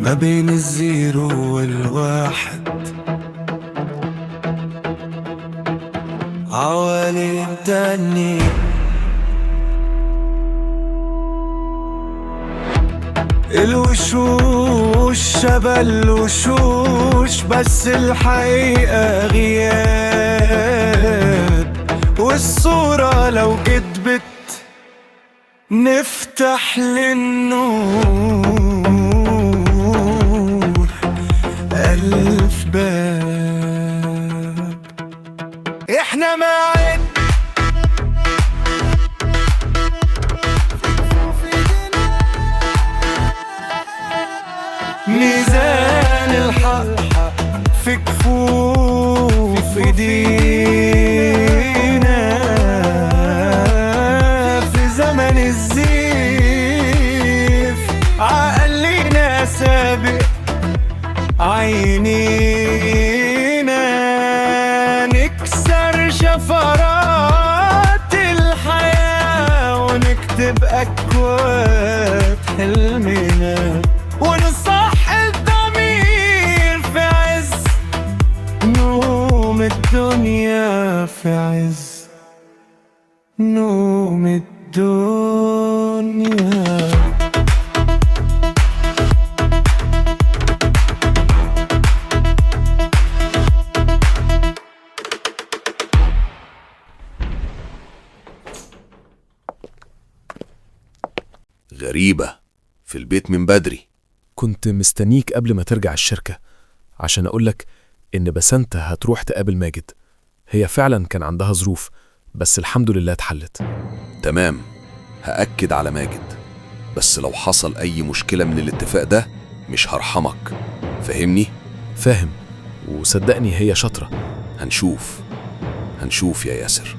ما بين ال zero والواحد، عوالم تاني. الوشوش شبه الوشوش، بس الحقيقة غياب، والصورة لو كدبت نفتح للنور ألف باب. احنا معاك ميزان الحق في كفوف ايدينا، في زمن الزيف عقلنا سابق عينينا، نكسر شفرات الحياة ونكتب أكواد حلمنا، ونصح الضمير في عز نوم الدنيا، في عز نوم الدنيا. غريبة، في البيت من بدري. كنت مستنيك قبل ما ترجع الشركة عشان أقولك إن بسنت هتروح تقابل ماجد. هي فعلا كان عندها ظروف، بس الحمد لله اتحلت. تمام، هأكد على ماجد، بس لو حصل أي مشكلة من الاتفاق ده مش هرحمك، فاهمني؟ فاهم، وصدقني هي شاطرة. هنشوف هنشوف يا ياسر.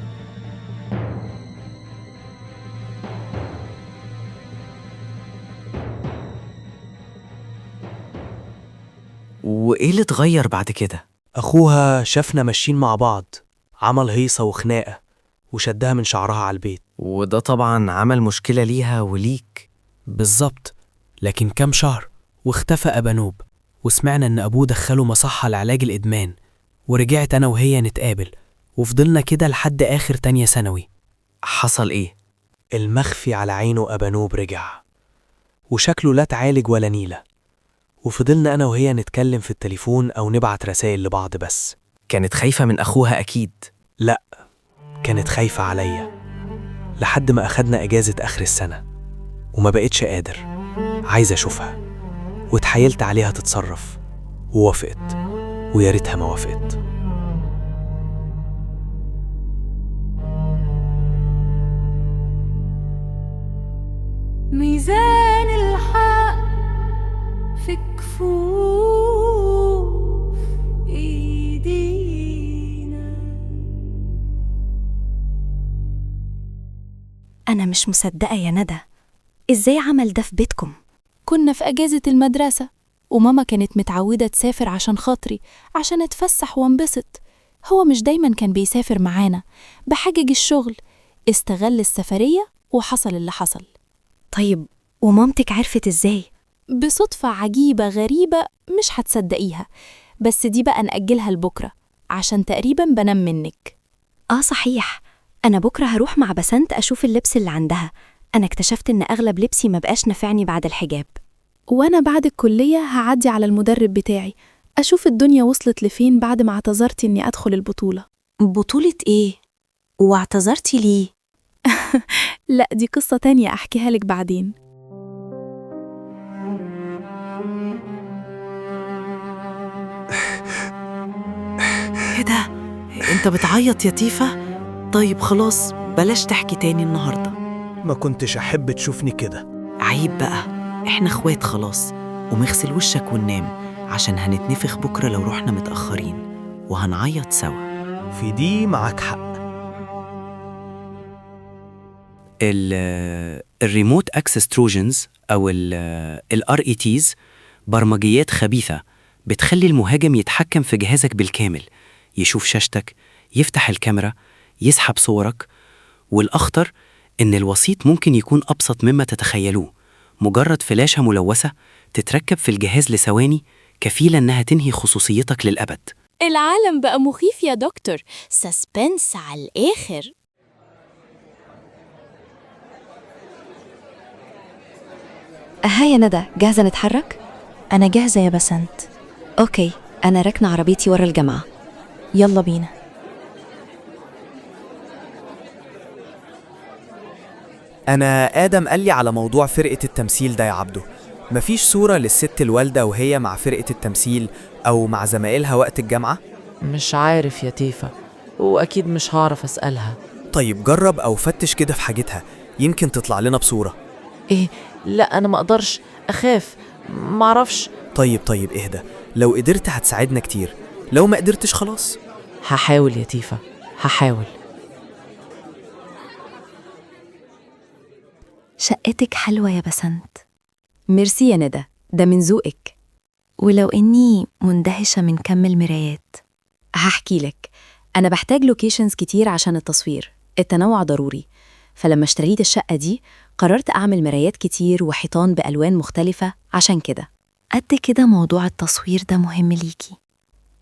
وإيه اللي اتغير بعد كده؟ أخوها شافنا ماشيين مع بعض، عمل هيصة وخناقة وشدها من شعرها على البيت. وده طبعا عمل مشكلة ليها وليك. بالظبط، لكن كام شهر واختفى أبانوب، وسمعنا إن أبوه دخله مصحة لعلاج الإدمان، ورجعت أنا وهي نتقابل، وفضلنا كده لحد آخر تانية ثانوي. حصل إيه؟ المخفي على عينه أبانوب رجع، وشكله لا اتعالج ولا نيلة، وفضلنا أنا وهي نتكلم في التليفون أو نبعت رسائل لبعض بس. كانت خايفة من أخوها أكيد. لأ، كانت خايفة عليا، لحد ما أخدنا إجازة آخر السنة وما بقتش قادر، عايز أشوفها، واتحايلت عليها تتصرف ووافقت، ويا ريتها ما وافقت. ميزان الحق في كفوف ايدينا. أنا مش مصدقة يا ندى، إزاي عمل ده في بيتكم؟ كنا في أجازة المدرسة، وماما كانت متعودة تسافر عشان خاطري، عشان اتفسح وانبسط. هو مش دايما كان بيسافر معانا، بحجج الشغل. استغل السفرية وحصل اللي حصل. طيب ومامتك عرفت إزاي؟ بصدفة عجيبة غريبة مش هتصدقيها، بس دي بقى نأجلها لبكرة عشان تقريبا بنام منك. آه صحيح، أنا بكرة هروح مع بسنت أشوف اللبس اللي عندها. أنا اكتشفت إن أغلب لبسي ما بقاش نافعني بعد الحجاب. وأنا بعد الكلية هعدي على المدرب بتاعي أشوف الدنيا وصلت لفين بعد ما اعتذرت إني أدخل البطولة. بطولة إيه؟ واعتذرتي ليه؟ لا، دي قصة تانية أحكيها لك بعدين. إيه ده؟ أنت بتعيط يا تيفا؟ طيب خلاص، بلاش تحكي تاني النهاردة. ما كنتش أحب تشوفني كده. عيب بقى، إحنا إخوات خلاص. قوم اغسل وشك وننام عشان هنتنفخ بكرة لو رحنا متأخرين، وهنعيط سوا. في دي معاك حق. ال remote access trojans او ال RATs برمجيات خبيثة بتخلي المهاجم يتحكم في جهازك بالكامل، يشوف شاشتك، يفتح الكاميرا، يسحب صورك. والأخطر إن الوسيط ممكن يكون أبسط مما تتخيلوه، مجرد فلاشة ملوثة تتركب في الجهاز لثواني كفيلة إنها تنهي خصوصيتك للأبد. العالم بقى مخيف يا دكتور، suspense على الآخر. ها يا ندى، جاهزة نتحرك؟ أنا جاهزة يا بسنت. okay، أنا راكنة عربيتي ورا الجامعة. يلا بينا. أنا آدم قال لي على موضوع فرقة التمثيل ده يا عبده. مفيش صورة للست الوالدة وهي مع فرقة التمثيل أو مع زمايلها وقت الجامعة؟ مش عارف يا تيفا، وأكيد مش هعرف أسألها. طيب جرب أو فتش كده في حاجتها، يمكن تطلع لنا بصورة. إيه؟ لا أنا ما أقدرش، أخاف، معرفش. طيب اهدى، لو قدرت هتساعدنا كتير، لو ما قدرتش خلاص. هحاول يا تيفا، هحاول. شقتك حلوة يا بسنت. ميرسي يا ندى، ده من ذوقك. ولو إني مندهشة من كم المرايات. هحكي لك، أنا بحتاج locations كتير عشان التصوير، التنوع ضروري. فلما اشتريت الشقة دي قررت أعمل مرايات كتير وحيطان بألوان مختلفة عشان كده. قد كده موضوع التصوير ده مهم ليكي.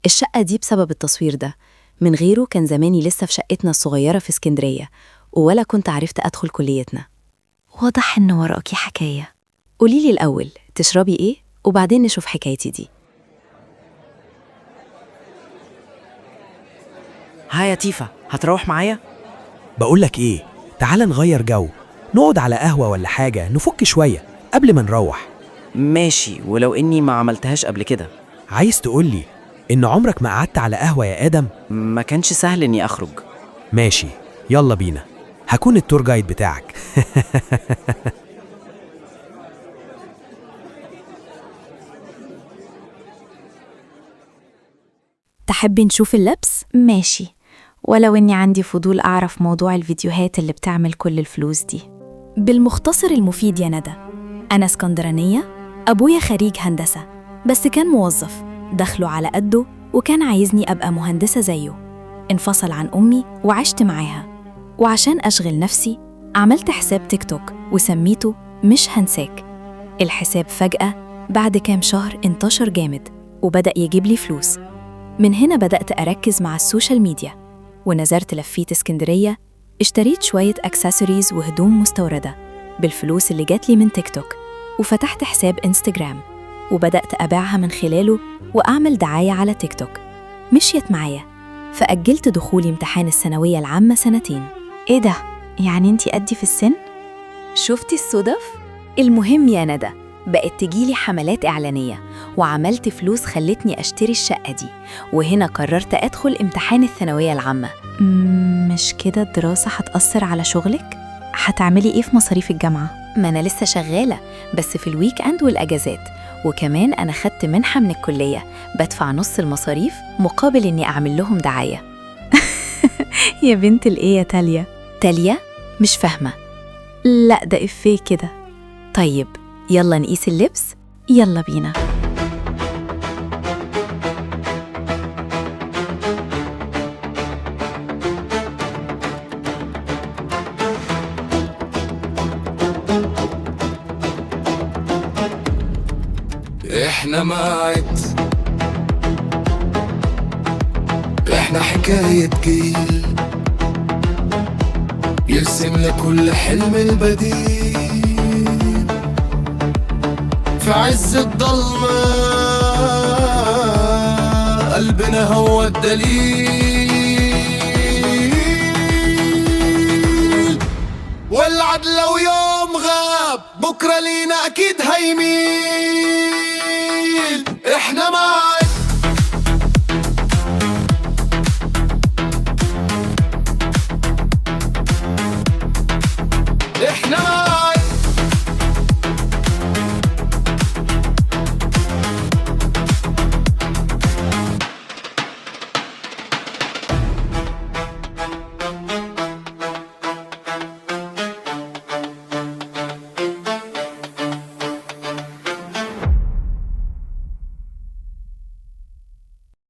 الشقة دي بسبب التصوير ده، من غيره كان زماني لسه في شقتنا الصغيرة في اسكندرية، ولا كنت عرفت أدخل كليتنا. واضح إن وراكي حكاية. قوليلي الأول تشربي إيه وبعدين نشوف حكايتي دي. ها يا تيفا، هتروح معايا؟ بقولك إيه، تعال نغير جو، نقعد على قهوة ولا حاجة، نفك شوية قبل ما نروح. ماشي، ولو إني ما عملتهاش قبل كده. عايز تقولي إن عمرك ما قعدت على قهوة يا آدم؟ ما كانش سهل إني أخرج. ماشي، يلا بينا، هكون ال tour guide بتاعك. تحبي نشوف اللبس؟ ماشي، ولو إني عندي فضول أعرف موضوع الفيديوهات اللي بتعمل كل الفلوس دي. بالمختصر المفيد يا ندى، أنا اسكندرانية، أبويا خريج هندسة بس كان موظف، دخله على قده وكان عايزني أبقى مهندسة زيه. انفصل عن أمي وعشت معاها، وعشان أشغل نفسي عملت حساب تيك توك وسميته مش هنساك. الحساب فجأة بعد كام شهر انتشر جامد وبدأ يجيب لي فلوس. من هنا بدأت أركز مع ال social media، ونزلت لفيت اسكندرية، اشتريت شوية أكسسوارز وهدوم مستوردة بالفلوس اللي جات لي من تيك توك، وفتحت حساب انستجرام وبدأت أبيعها من خلاله وأعمل دعاية على تيك توك. مشيت معايا، فأجلت دخولي امتحان الثانوية العامة 2 سنين. إيه ده؟ يعني انتي قدي في السن؟ شفتي الصدف؟ المهم يا ندى، بقت تجيلي حملات إعلانية وعملت فلوس خلتني أشتري الشقة دي، وهنا قررت أدخل امتحان الثانوية العامة. مش كده الدراسة هتأثر على شغلك؟ هتعملي إيه في مصاريف الجامعة؟ ما أنا لسه شغالة بس في ال weekend والأجازات، وكمان أنا خدت منحة من الكلية بدفع نص المصاريف مقابل إني أعمل لهم دعاية. يا بنت الإيه يا تاليا؟ تاليا؟ مش فاهمة. لا ده إفيه كده. طيب يلا نقيس اللبس. يلا بينا. احنا معت، احنا حكاية جيل يرسم لكل حلم البديل. في عز الضلمة قلبنا هو الدليل، والعدل لو يوم غاب بكرة لينا أكيد هيميل.